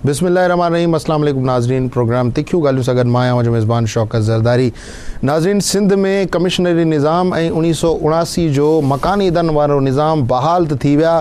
بسم الله الرحمن الرحيم السلام عليڪم ناظرين پروگرام تکيون ڳالهيون سان گڏ مان آهيان اوهان جو ميزبان شوڪت زرداري ناظرين سنڌ ۾ ڪمشنري نظام ۽ 1979 جو مڪاني ادارن وارو نظام بحال ته ٿي ويا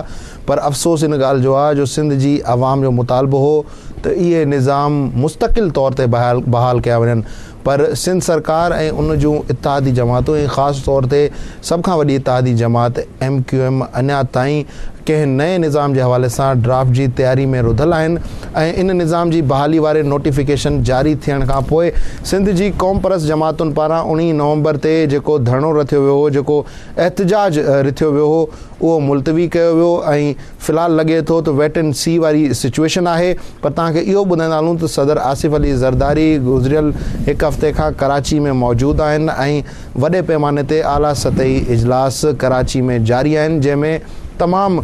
پر افسوس ان ڳالهه جو آهي جو سنڌ جي عوام جو مطالبو هو ته اهي نظام مستقل طور تي بحال ڪيا وڃن پر سنڌ سرڪار ۽ ان جون اتحادي جماعتون ۽ خاص طور تي سڀ کان وڏي اتحادي جماعت ايم ڪيو ايم اڃا تائين ڪنهن نئين نظام جي حوالي سان ڊرافٽ جي تياري ۾ رڌل آهن ۽ ان نظام جي بحالي واري نوٽيفڪيشن جاري ٿيڻ کان پوء سنڌ جي قومپرست جماعتن پاران 19 نومبر تي جيڪو ڌرڻو رٿيو ويو هو جيڪو احتجاج رٿيو ويو هو اهو ملتوي ڪيو ويو ۽ في الحال لڳي ٿو ته ويٽ اينڊ سي واري سچوئيشن آهي پر توهان کي اهو ٻڌائيندا هلون ته صدر آصف علي زرداري گذريل هڪ هفتي کان ڪراچي ۾ موجود آهن ۽ وڏي پيماني تي اعليٰ سطحي اجلاس ڪراچي ۾ جاري آهن جنهن ۾ تمام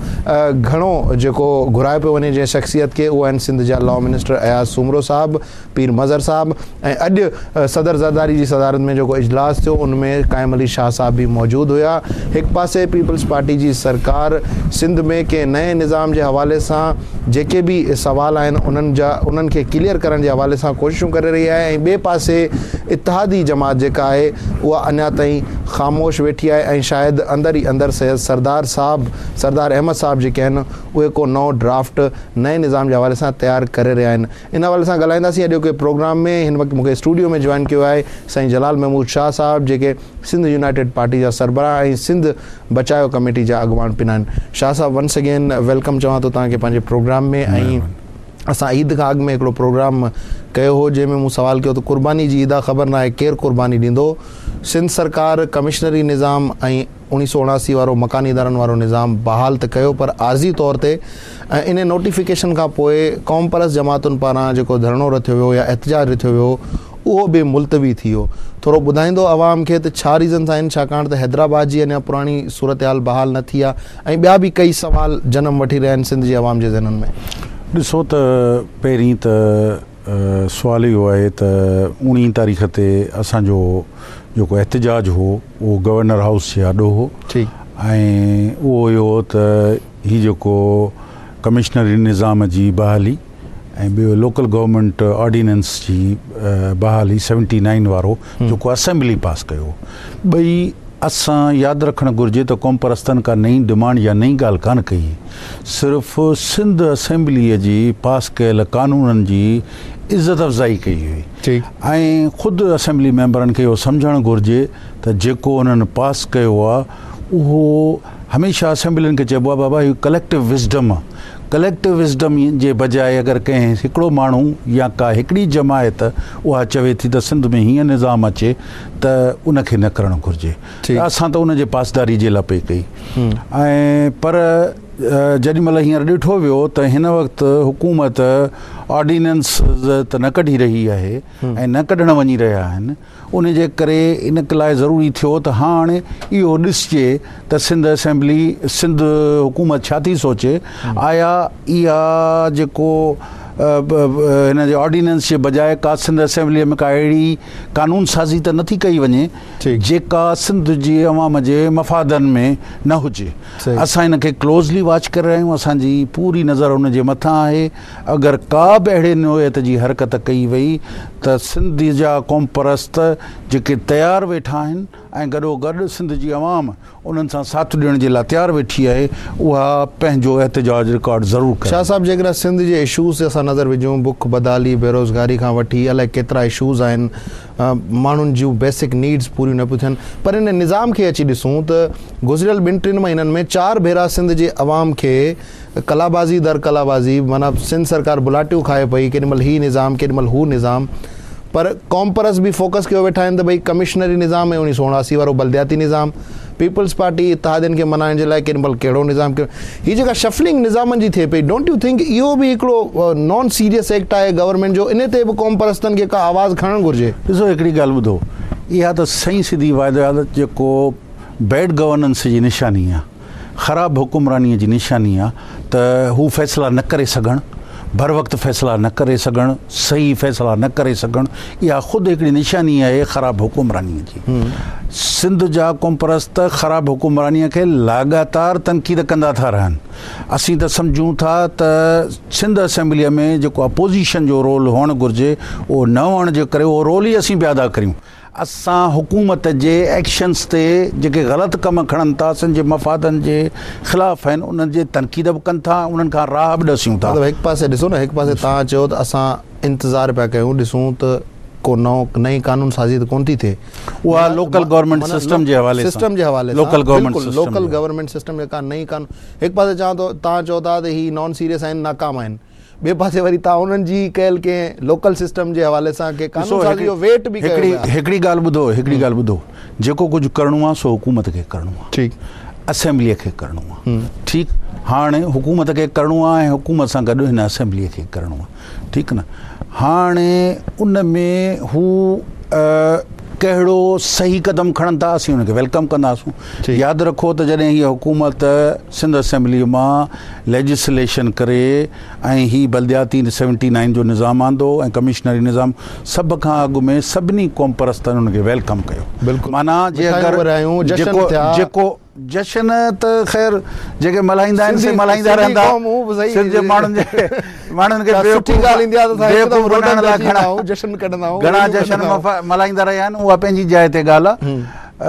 گهڻو جيڪو گهرايو پيو وڃي جنهن شخصيت کي اهو آهن سنڌ جا لا منسٽر اياز سومرو صاحب پير مظهر صاحب ۽ اڄ صدر زرداري جي صدارت ۾ جيڪو اجلاس ٿيو ان ۾ قائم علي شاهه صاحب به موجود هيا. هڪ پاسي پيپلز پارٽي جي سرڪار سنڌ ۾ ڪنهن نئين نظام جي حوالي سان جيڪي به سوال آهن انهن جا انهن کي ڪليئر ڪرڻ جي حوالي سان ڪوششون ڪري رهي آهي ۽ ٻئي پاسي اتحادي جماعت جيڪا آهي اها اڃا تائين خاموش ويٺي آهي ۽ شايد اندر ئي اندر سردار صاحب سردار احمد صاحب جيڪي آهن اهي ڪو نئون ڊرافٽ نئين نظام جي حوالي سان تيار ڪري رهيا آهن. ان حوالي سان ڳالهائينداسين اڄوڪي پروگرام ۾ هن وقت مون کي اسٽوڊيو ۾ جوائن ڪيو آهي سائين جلال محمود شاهه صاحب جيڪي سنڌ يونائيٽيڊ پارٽي جا سربراهه ۽ سنڌ بچايو ڪميٽي جا اڳواڻ پڻ آهن شاهه صاحب ونس اگين welcome چوان ٿو توهان کي پنهنجي پروگرام ۾ ۽ اسان عيد کان اڳ ۾ هڪڙو پروگرام ڪيو هو جنهن ۾ مون سوال ڪيو ته قرباني جي عيد آ خبر ناهي ڪير قرباني ڏيندو سنڌ سرڪار ڪمشنري نظام ۽ 1979 وارو مڪاني ادارن وارو نظام بحال ته ڪيو پر عارضي طور تي ۽ ان نوٽيفڪيشن کان پوء قومپرست جماعتن پاران جيڪو ڌرڻو رٿيو ويو يا احتجاج رٿيو ويو اهو به ملتوي ٿي ويو. ٿورو ٻڌائيندو عوام کي ته ڇا ريزنس آهن ڇاڪاڻ ته حيدرآباد جي اڃا پراڻي صورتحال بحال نه ٿي آهي ۽ ٻيا به ڪئي سوال جنم وٺي رهيا آهن سنڌ جي عوام جي ذهنن ۾. ڏسو ته پهرين ته سوال اهو آهي ته اوڻيهين تاريخ تي اسان جو جيڪو احتجاج هو اهو گورنر هائوس جي آڏو هو ۽ اهو اهو هو ته هي جيڪو ڪمشنري نظام جي بحالي ۽ ٻيو لوڪل گورنمينٽ آرڊيننس جي بحالي سيونٽي نائن وارو جيڪو اسيمبلي پاس ڪيو ٻئي اسان ياد رکڻ گهرجي ته قوم پرستن ڪا نئين ڊمانڊ يا نئين ڳالهه ڪانه ڪئي صرف سنڌ اسيمبلي جي پاس ڪيل قانونن جي عزت افزائي ڪئي هئي ۽ خود اسيمبلي ميمبرن کي اهو سمجهڻ گهرجي ته جيڪو انهن پاس ڪيو آهي اهو هميشه اسيمبلين کي چئبو آهي بابا هي ڪليڪٽو وزڊم آهي ڪليڪٽو وزڊم جي بجاء اگر ڪنهن هڪڙو ماڻهو يا ڪا هڪڙي جماعت اها چوي ٿي ته سنڌ ۾ هيئن نظام اچي ته ان کي نه ڪرڻ گهرجي ته اسان ته ان جي پاسداري جي لاء پئي ڪئي ۽ پر جيڏي مهل هينئر ڏٺو ويو ته هن وقت حڪومت آرڊيننس ته نه ڪڍي رهي آهي ۽ نه ڪڍڻ وڃي رهيا آهن ان جي ڪري ان لاء ضروري ٿيو ته هاڻ اهو ڏسجي ته سنڌ اسيمبلي سنڌ حڪومت ڇا ٿي سوچي آيا اها جيڪو هن جي آرڊيننس جي بجاء ڪا سنڌ اسيمبلي ۾ ڪا اهڙي قانون سازي ته نٿي ڪئي وڃي جيڪا سنڌ جي عوام جي مفادن ۾ نه هجي اسان ان کي ڪلوزلي واچ ڪري رهيا آهيون اسان جي پوري نظر ان جي مٿان آهي اگر ڪا به اهڙي نوعيت جي حرڪت ڪئي وئي ته سنڌ جا قومپرست جيڪي تيار ويٺا آهن ۽ گڏوگڏ سنڌ جي عوام انهن سان ساٿ ڏيڻ جي لاء تيار ويٺي آهي اها پنهنجو احتجاج رڪارڊ ضرور ڪرائيندي. شاهه صاحب جيڪڏهن سنڌ جي اشوز تي اسان نظر وجهون بک بدحالي بيروزگاري کان وٺي الائي ڪيترا اشوز آهن ماڻهن جون بيسڪ نيڊز پوريون نه پيون ٿين پر ان نظام کي اچي ڏسون ته گذريل ٻن ٽن مهينن ۾ چار ڀيرا سنڌ جي عوام کي قلابازي در قلابازي معنيٰ سنڌ سرڪار بلاٽيون کائي پئي ڪيڏي مهل هي نظام ڪيڏي مهل هو نظام پر قومپرست به فوڪس ڪيو ويٺا آهن ته ڀئي ڪمشنري نظام ۽ 1979 وارو بلدياتي نظام پيپلز پارٽي اتحادين کي منائڻ جي لاء ڪيڏي مهل ڪهڙو نظام ڪهڙو هي جيڪا شفلنگ نظامن جي ٿئي پئي don't you think اهو به هڪڙو نان سيريس ايڪٽ آهي گورنمينٽ جو ان تي به قومپرستن کي ڪا آواز کڻڻ گهرجي. ڏسو هڪڙي ڳالهه ٻڌو اها ته سئين سڌي واحد جيڪو بيڊ گورننس جي نشاني آهي خراب حڪمراني جي نشاني آهي ته هو فيصلا نه ڪري سگهڻ. بروقت فيصلا نه ڪري سگهڻ، صحيح فيصلا نه ڪري سگهڻ، اها خود هڪڙي نشاني آهي خراب حڪمرانيء جي. سنڌ جا قومپرست خراب حڪمرانيء کي لاڳاتار تنقيد ڪندا ٿا رهن. اسين ته سمجهون ٿا ته سنڌ اسيمبليء ۾ جيڪو اپوزيشن جو رول هئڻ گهرجي، اهو نه هئڻ جي ڪري اهو رول ئي اسين پيا ادا ڪريون. اسان حڪومت جي ايڪشنز تي جيڪي غلط ڪم کڻن ٿا سنڌ جي مفادن جي خلاف آهن انهن جي تنقيد به ڪن ٿا ۽ انهن کان راهه به ڏسيون ٿا. مطلب هڪ پاسي ڏسو نه هڪ پاسي توهان چيو ته اسان انتظار پيا ڪيون ڏسون ته ڪو نئون نئين قانون سازي ته ڪونه ٿي ٿئي اها لوڪل گورنمينٽ سسٽم جي حوالي سان سسٽم جي حوالي سان local government system local government system جي ڪا نئين قانون هڪ پاسي چوان ٿو توهان چئو ٿا ته هي نان سيريس آهن ناڪام آهن ٻئي پاسي وري توهان انهن جي ڪيل ڪنهن لوڪل سسٽم جي حوالي سان ڪنهن قانون سازي جو ويٽ به ڪيو پيا. هڪڙي ڳالهه ٻڌو هڪڙي ڳالهه ٻڌو جيڪو ڪجهه ڪرڻو آهي سو حڪومت کي ڪرڻو آهي ٺيڪ اسيمبليء کي ڪرڻو آهي ٺيڪ هاڻي حڪومت کي ڪرڻو آهي ۽ حڪومت سان گڏ هن اسيمبليء کي ڪرڻو آهي ٺيڪ نه هاڻي ان ۾ هو ڪهڙو صحيح قدم کڻن ٿا اسين ان کي welcome ڪنداسون ياد رکو ته جڏهن هيء حڪومت سنڌ اسيمبليء مان ليجسليشن ڪري ۽ هي بلدياتي سيونٽي نائين جو نظام آندو ۽ ڪمشنري نظام سڀ کان اڳ ۾ سڀني قومپرستن ان کي welcome ڪيو بلڪل معنيٰ جي اگر جيڪو جيڪو جشن ته خير جيڪي ملهائيندا آهن سي ملهائيندا رهندا سنڌ جي ماڻهن جي ماڻهن کي سٺي ڳالهه ايندي آهي ته هڪدم روڊن تي اچي ويندا آهيون جشن ڪڍندا آهيون گهڻا جشن ملهائيندا رهيا آهن اها پنهنجي جاء تي ڳالهه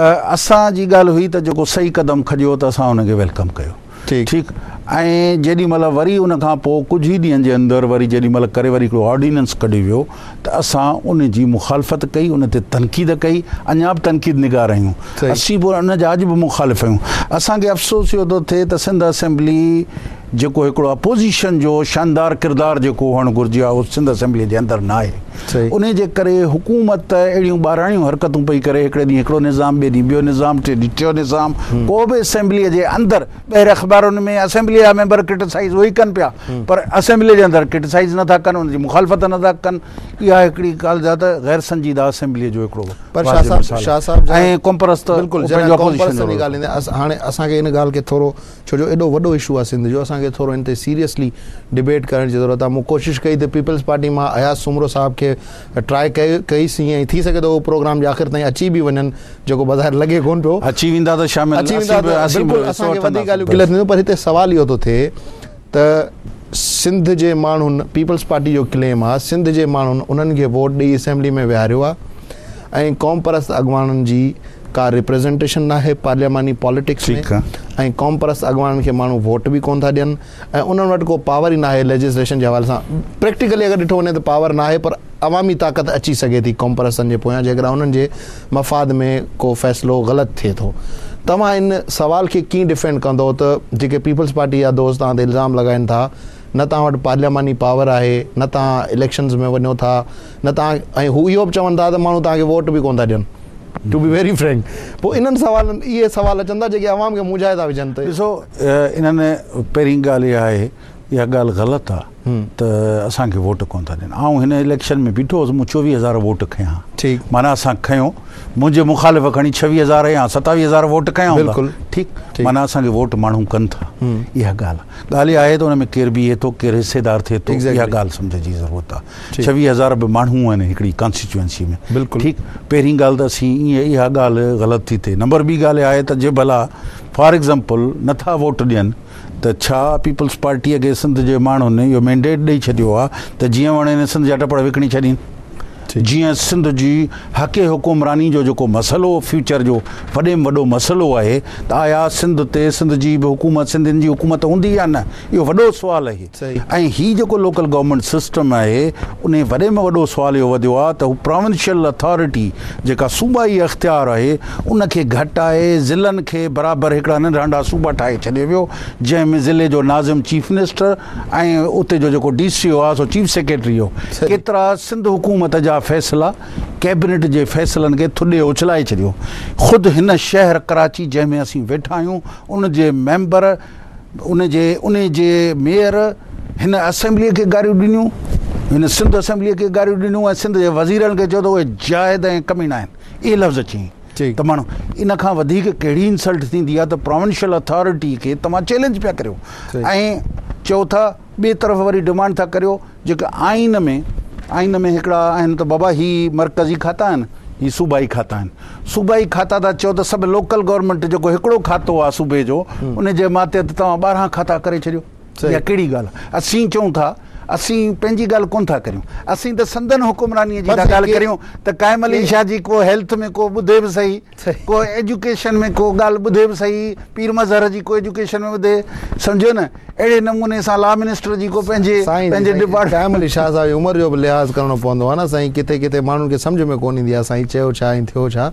آهي اسان جي ڳالهه هئي ته جيڪو صحيح قدم کڄيو ته اسان ان کي welcome ڪيو ٺيڪ ۽ جيڏي مهل وري ان کان پوء ڪجهه ئي ڏينهن جي اندر وري جيڏي مهل ڪري وري هڪڙو آرڊيننس ڪڍيو ويو ته اسان ان جي مخالفت ڪئي ان تي تنقيد ڪئي اڃا به تنقيد نگار آهيون اسين به ان جا اڄ به مخالف آهيون اسان کي افسوس اهو ٿو ٿئي ته سنڌ اسيمبلي جيڪو هڪڙو اپوزيشن جو شاندار ڪردار جيڪو هئڻ گهرجي ها اهو سنڌ اسيمبلي جي اندر نه آهي انهي جي ڪري حڪومت اهڙيون ٻاراڻيون حرڪتون پئي ڪري هڪڙي ڏينهن هڪڙو نظام ٻئي ڏينهن ٻيو نظام ٽئين ڏينهن ٽيون نظام ڪو به اسيمبلي جي اندر ٻاهر اخبارن ۾ اسيمبلي جا ميمبر ڪرٽيسائز اهي ڪن پيا پر اسيمبلي جي اندر ڪرٽيسائز نٿا ڪن ان جي مخالفت نٿا ڪن اها هڪڙي ڳالهه جا ته غير سنجيده اسيمبلي جو هڪڙو پر شاهه صاحب شاهه صاحب ۽ قومپرست بلڪل جڏهن قومپرستن جي ڳالهه ايندي هاڻي اسان کي ان ڳالهه کي ٿورو ڇو جو ايڏو وڏو اشو آهي سنڌ جو اسان کي ٿورو ان تي سيريسلي ڊبيٽ ڪرڻ جي ضرورت آهي مون ڪوشش ڪئي ته پيپلز پارٽي مان اياز سومرو صاحب کي ٽرائي ڪئي ڪئي سين ۽ ٿي سگهي ٿو هو پروگرام جي آخر تائين اچي به وڃن جيڪو بظاهر لڳي ڪون پيو اچي ويندا ته شامل اچي ويندا ته بلڪل اسان کي وڌيڪ ڳالهيون ڪليئر ٿينديون پر هتي سوال اهو ٿو ٿئي ته سنڌ جي ماڻهن پيپلز پارٽي جو ڪليم آهي سنڌ جي ماڻهن انهن کي ووٽ ڏئي اسيمبلي ۾ ويهاريو آهي ۽ قومپرست اڳواڻن جي ڪا ريپريزنٽيشن ناهي پارلياماني پاليٽڪس ۾ ۽ قومپرست اڳواڻن کي ماڻهو ووٽ به ڪون ٿا ڏين ۽ انهن وٽ ڪو پاور ئي ناهي ليجسليشن جي حوالي سان پريڪٽيڪلي اگر ڏٺو وڃي ته پاور ناهي پر عوامي طاقت اچي سگهي ٿي قومپرستن جي پويان جيڪڏهن انهن جي مفاد ۾ ڪو فيصلو غلط ٿئي ٿو توهان ان سوال کي ڪيئن ڊفينڊ ڪندو ته جيڪي پيپلز پارٽي جا دوست توهان تي الزام لڳائن ٿا نه توهان وٽ پارلياماني پاور آهي نه توهان اليڪشنز ۾ وڃو ٿا نه توهان ۽ هو اهو به چون ٿا ته ماڻهو توهان کي ووٽ به ڪون ٿا ڏين ٽو بي ويري فرينڪ پوء انهن سوالن اهي سوال اچن ٿا جيڪي عوام کي مونجهائي ٿا وجهن ته ڏسو انهن پهرين ڳالهه اها آهي اها ڳالهه غلط آهي ته اسان کي ووٽ ڪونه ٿا ڏين آئون هن اليڪشن ۾ بيٺو هوس مون چوويهه هزار ووٽ کنيا ٺيڪ معنيٰ اسان کنيو منهنجي مخالف کڻي ڇويهه هزار يا ستاويهه هزار ووٽ کنيا هوندا بلڪل ٺيڪ معنيٰ اسان کي ووٽ ماڻهو ڪن ٿا اها ڳالهه ڳالهه اها آهي ته ان ۾ ڪير بيهي ٿو ڪير حصيدار ٿئي ٿو اها ڳالهه سمجهڻ جي ضرورت آهي ڇويهه هزار به ماڻهو آهن هڪڙي ڪانسٽيچوئنسي ۾ بلڪل ٺيڪ پهرين ڳالهه ته اسين ائين اها ڳالهه غلط ٿي ٿئي نمبر ٻي ڳالهه اها آهي ته جي ڀلا فار ايگزامپل نٿا ووٽ ڏين ته ڇا پيپلز پارٽيء کي سنڌ جي ماڻهن اهو مينڊيٽ ڏئي ڇڏيو آهي ته جيئن وڻين سنڌ جا ٽپڙ وڪڻي ڇڏين جيئن سنڌ جي حق حڪمراني جو جيڪو مسئلو فيوچر جو وڏي ۾ وڏو مسئلو آهي ته آيا سنڌ تي سنڌ جي به حڪومت سنڌين جي حڪومت هوندي يا نه اهو وڏو سوال آهي ۽ هي جيڪو لوڪل گورنمينٽ سسٽم آهي انهي وڏي ۾ وڏو سوال اهو وڌيو آهي ته هو پراونشل اٿارٽي جيڪا صوبائي اختيار آهي ان کي گهٽائي ضلعن کي برابر هڪڙا ننڍا ننڍا صوبا ٺاهي ڇڏيو ويو جنهن ۾ ضلعي جو ناظم چيف منسٽر ۽ اتي جو جيڪو ڊي سي او آهي سو چيف سيڪريٽري هو ڪيترا سنڌ حڪومت جا فيصلا ڪيبنٽ جي فيصلن کي ٿڏي اڇلائي ڇڏيو خود هن شهر ڪراچي جنهن ۾ اسين ويٺا آهيون ان جي ميمبر ان جي انهي جي ميئر هن اسيمبليء کي گاريون ڏنيون، هن سنڌ اسيمبليء کي گاريون ڏنيون ۽ سنڌ جي وزيرن کي چيو ته اهي جاهد ۽ ڪميڻا آهن. اهي لفظ چيائين ته ماڻهو ان کان وڌيڪ ڪهڙي انسلٽ ٿيندي آهي ته پراونشل اٿارٽي کي توهان چئلينج پيا ڪريو ۽ چئو ٿا. ٻئي طرف وري ڊمانڊ ٿا ڪريو جيڪا آئين ۾ آئين ۾ هڪڙا آهن ته بابا هي مرڪزي کاتا آهن هي صوبائي کاتا آهن صوبائي کاتا ٿا چئو ته سڀ لوڪل گورنمينٽ جيڪو هڪڙو کاتو آهي صوبي جو ان جي ماتحت توهان 12 کاتا ڪري ڇڏيو اها ڪهڙي ڳالهه آهي اسين چئون ٿا اسين پنهنجي ڳالهه ڪونه ٿا ڪريون اسين ته سندن حڪمراني جي ٿا ڳالهه ڪريون ته قائم علي شاهه جي ڪو هيلٿ ۾ ڪو ٻڌي به سهي ڪو ايجوڪيشن ۾ ڪو ڳالهه ٻڌي به سهي پير مظهر جي ڪو ايجوڪيشن ۾ ٻڌي سمجهيو نه اهڙي نموني سان لا منسٽر جي ڪو پنهنجي پنهنجي ڊپارٽمينٽ قائم علي شاهه صاحب جي عمر جو به لحاظ ڪرڻو پوندو آهي نه سائين ڪٿي ڪٿي ماڻهن کي سمجهه ۾ ڪونه ايندي آهي سائين چيو ڇا ۽ ٿيو ڇا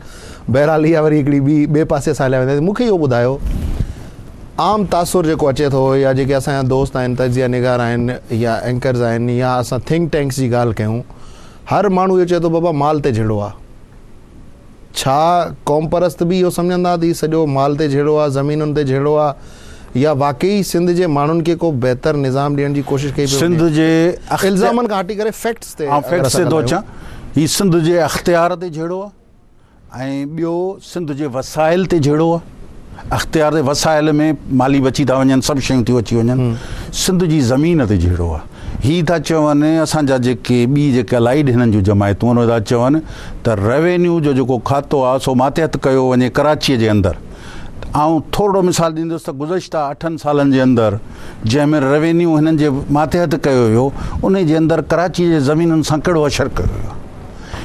بهرحال اها وري هڪڙي ٻي ٻئي پاسي اسان هليا وينداسين مون کي اهو ٻڌايو عام تاثر جيڪو اچي ٿو يا جيڪي اسان جا دوست آهن تجزيه نگار آهن يا اينڪرز آهن يا اسان ٿنڪ ٽينڪس جي ڳالهه ڪيون هر ماڻهو اهو چئي ٿو بابا مال تي جهيڙو آهي ڇا قومپرست به اهو سمجهندا ته هي سڄو مال تي جهيڙو آهي، زمينن تي جهيڙو آهي يا واقعي سنڌ جي ماڻهن کي ڪو بهتر نظام ڏيڻ جي ڪوشش ڪئي پئي سنڌ وڃي؟ جي الزامن کان هٽي ڪري فيڪٽس تي آئون اگر فيڪٽس اسان تي ٿو ڳالهايون. اچان، هي سنڌ جي اختيار تي جهيڙو آهي ۽ ٻيو سنڌ جي وسائل تي جهيڙو آهي، اختيار تي وسائل ۾ مالي به اچي ٿا وڃن سڀ شيون ٿيون اچي وڃن، سنڌ جي زمين تي جهيڙو آهي. هي ٿا چون اسان جا جيڪي ٻي جيڪي الائيڊ هنن جون جماعتون آهن اهي ٿا چون ته روينيو جو جيڪو کاتو آهي سو ماتحت ڪيو وڃي ڪراچيء جي اندر. آئون ٿورڙو مثال ڏيندس ته گذشته اٺن سالن جي اندر جنهن ۾ روينيو هنن جي ماتحت ڪيو ويو انهي جي اندر ڪراچيء جي زمينن سان ڪهڙو حشر ڪيو ويو آهي.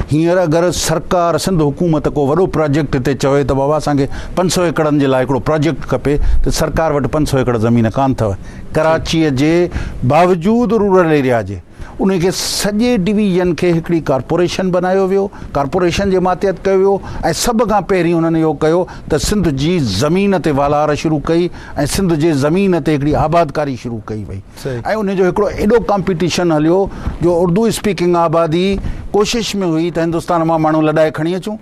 هينئر اگر سرڪار سنڌ حڪومت ڪو وڏو پراجيڪٽ هتي چوي ته بابا اسان کي 500 ايڪڙن جي لاء هڪڙو پراجيڪٽ کپي ته سرڪار وٽ 500 ايڪڙ زمين ڪانه اٿو. ڪراچيء جي باوجود رورل ايريا جي انهي کي سڄي ڊويزن کي هڪڙي ڪارپوريشن بنايو ويو، ڪارپوريشن جي ماتحت ڪيو ويو ۽ سڀ کان پهرين انهن اهو ڪيو ته سنڌ جي زمين تي والار شروع ڪئي ۽ سنڌ جي زمين تي هڪڙي آبادڪاري شروع ڪئي وئي ۽ انهي جو هڪڙو ايڏو ڪامپيٽيشن هليو جو اردو اسپيڪنگ آبادي ڪوشش ۾ هئي ته هندستان مان ماڻهو لڏائي کڻي اچون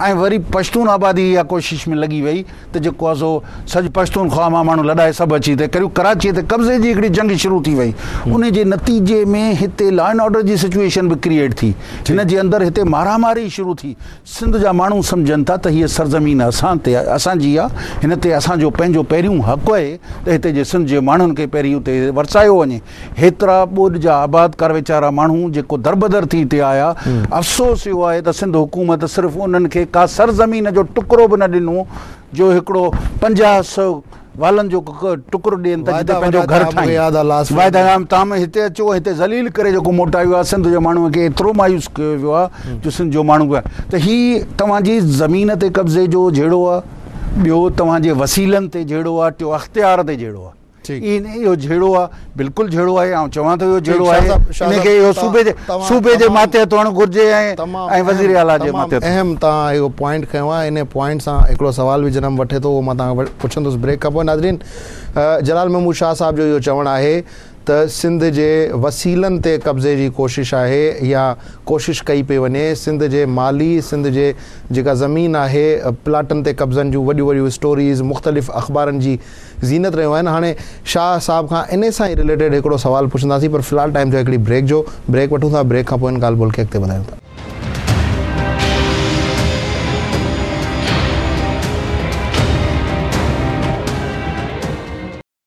۽ وري پشتون آبادي اها ڪوشش ۾ لڳي وئي ته جيڪو آهي سو سڄ پشتونخوا مان ماڻهو لڏائي سڀ اچي هتي ڪريون ڪراچيء تي قبضي جي هڪڙي جنگ شروع ٿي وئي ان جي نتيجي ۾ هتي لا اينڊ آرڊر جي سچوئيشن به ڪريئيٽ ٿي هن جي اندر هتي مارا ماري شروع ٿي سنڌ جا ماڻهو سمجهن ٿا ته هيء سرزمين اسان تي اسان جي آهي هن تي اسان جو پنهنجو پهريون حق آهي ته هتي جي سنڌ جي ماڻهن کي پهرين اتي ورسايو وڃي هيترا ٻوڏ جا آبادڪار ويچارا ماڻهو جيڪو دربدر ٿي هتي آيا، افسوس اهو آهي ته سنڌ حڪومت صرف انهن کي ڪا سرزمين جو ٽڪرو به نه ڏنو جو هڪڙو 50 سو والن جو ٽڪرو ڏين ته جتي پنهنجو گهر ٺاهين. واعدا تام هتي اچو هتي ذليل ڪري جيڪو موٽايو آهي سنڌ جي ماڻهو کي ايترو مايوس ڪيو ويو آهي جو سنڌ جو ماڻهو ته هي توهان جي زمين تي قبضي جو جهيڙو آهي ٻيو توهان جي وسيلن تي جهيڙو آهي ٽيو اختيار تي جهيڙو آهي. اهو جهيڙو آ بلڪل جهيڙو آهي آئون چوان ٿو اهو جهيڙو آهي ان کي اهو صوبي جي صوبي جي ماتحت هئڻ گهرجي ۽ وزير اعليٰ جي ماتحت. اهم توهان اهو پوائنٽ کنيو آهي ان پوائنٽ سان هڪڙو سوال به جنم وٺي ٿو اهو مان توهان کان پڇندس بريڪ کان پوء ناظرين جلال محمود شاهه صاحب جو اهو چوڻ آهي ته سنڌ جي وسيلن تي قبضي جي ڪوشش آهي يا ڪوشش ڪئي پئي وڃي سنڌ جي مالي سنڌ جي جيڪا زمين آهي پلاٽن تي قبضن جون وڏيون وڏيون اسٽوريز مختلف اخبارن جي زينت رهيون آهن هاڻي شاهه صاحب کان انهي سان ئي رليٽيڊ هڪڙو سوال پڇنداسين پر في الحال ٽائيم ٿيو آهي هڪڙي بريڪ جو بريڪ وٺون ٿا بريڪ کان پوء ان ڳالهه ٻولهه کي اڳتي وڌايون ٿا.